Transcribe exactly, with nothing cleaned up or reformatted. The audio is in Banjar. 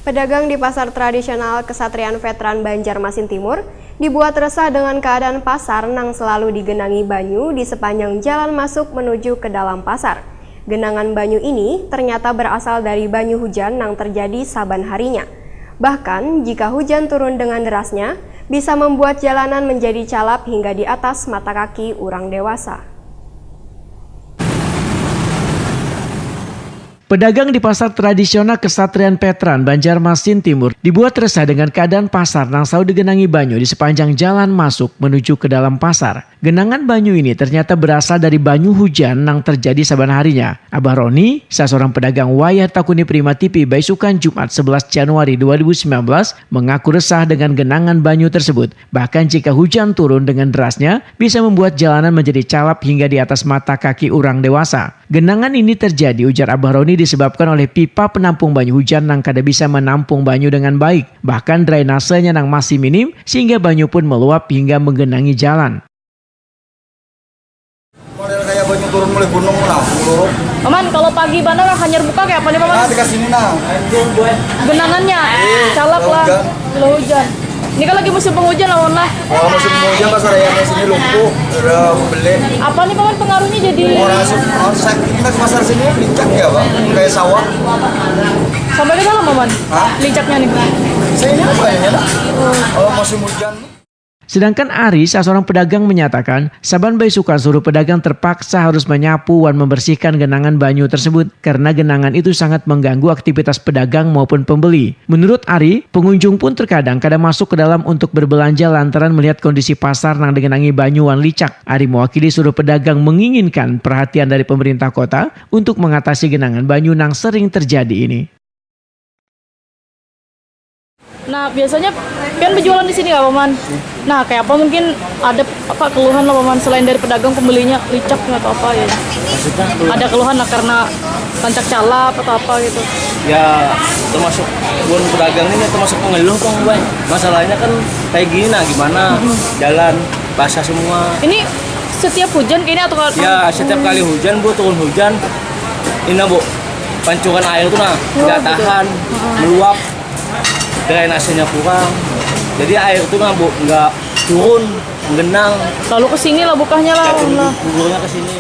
Pedagang di Pasar Tradisional Kesatrian Veteran Banjarmasin Timur dibuat resah dengan keadaan pasar nang selalu digenangi banyu di sepanjang jalan masuk menuju ke dalam pasar. Genangan banyu ini ternyata berasal dari banyu hujan nang terjadi saban harinya. Bahkan, jika hujan turun dengan derasnya, bisa membuat jalanan menjadi calap hingga di atas mata kaki urang dewasa. Pedagang di Pasar Tradisional Kesatrian Petran, Banjarmasin Timur, dibuat resah dengan keadaan pasar nang selalu digenangi banyu di sepanjang jalan masuk menuju ke dalam pasar. Genangan banyu ini ternyata berasal dari banyu hujan nang terjadi saban harinya. Abah Roni, salah seorang pedagang wayah takuni Prima T V baisukan Jumat sebelas Januari dua ribu sembilan belas, mengaku resah dengan genangan banyu tersebut. Bahkan jika hujan turun dengan derasnya, bisa membuat jalanan menjadi calap hingga di atas mata kaki urang dewasa. Genangan ini terjadi, ujar Abah Roni, disebabkan oleh pipa penampung banyu hujan nang kada bisa menampung banyu dengan baik. Bahkan drainasenya nang masih minim, sehingga banyu pun meluap hingga menggenangi jalan. Model kayak banyu turun mulai gunung lah, menurut. Paman, kalau pagi banar hanyar buka kayak apa nih, Paman? Nah, dikasih ini nah. Genangannya, calap lah, kalau hujan. Ini kan lagi musim penghujan lah, Paman lah. Kalau musim penghujan pasar ayamnya sini lumpuh, udah beli. Apa nih, Paman, pengaruhnya jadi? Orang sih, orang sakit kita ke pasar sini lincah ya, Pak. Kayak sawah. Sampai ke dalam, Paman? Hah? Lincahnya nih. Sini apa ya? Kalau musim hujan. Sedangkan Ari, salah seorang pedagang, menyatakan, saban baisukan seluruh pedagang terpaksa harus menyapu wan membersihkan genangan banyu tersebut karena genangan itu sangat mengganggu aktivitas pedagang maupun pembeli. Menurut Ari, pengunjung pun terkadang kada masuk ke dalam untuk berbelanja lantaran melihat kondisi pasar nang digenangi banyu wan licak. Ari mewakili seluruh pedagang menginginkan perhatian dari pemerintah kota untuk mengatasi genangan banyu nang sering terjadi ini. Nah, biasanya pian berjualan di sini nggak, Paman? Nah, kayak apa mungkin ada apa keluhan lah, Paman, selain dari pedagang pembelinya licak atau apa ya? Maksudnya keluhan? Ada keluhan lah karena rancak calap atau apa gitu? Ya, termasuk bukan pedagang ini termasuk pengeluh kok, Bang. Masalahnya kan kayak gini nah, gimana jalan basah semua. Ini setiap hujan kayak ini atau kalau? Ya, setiap kali hujan, Bu, turun hujan, ini, Bu, pancuran air tuh nah nggak tahan, meluap, drainasenya kurang, jadi air tuh nggak, Bu, nggak turun, menggenang. Lalu ke sini lah bukahnya lah. Ya, turun, gugurnya ke sini.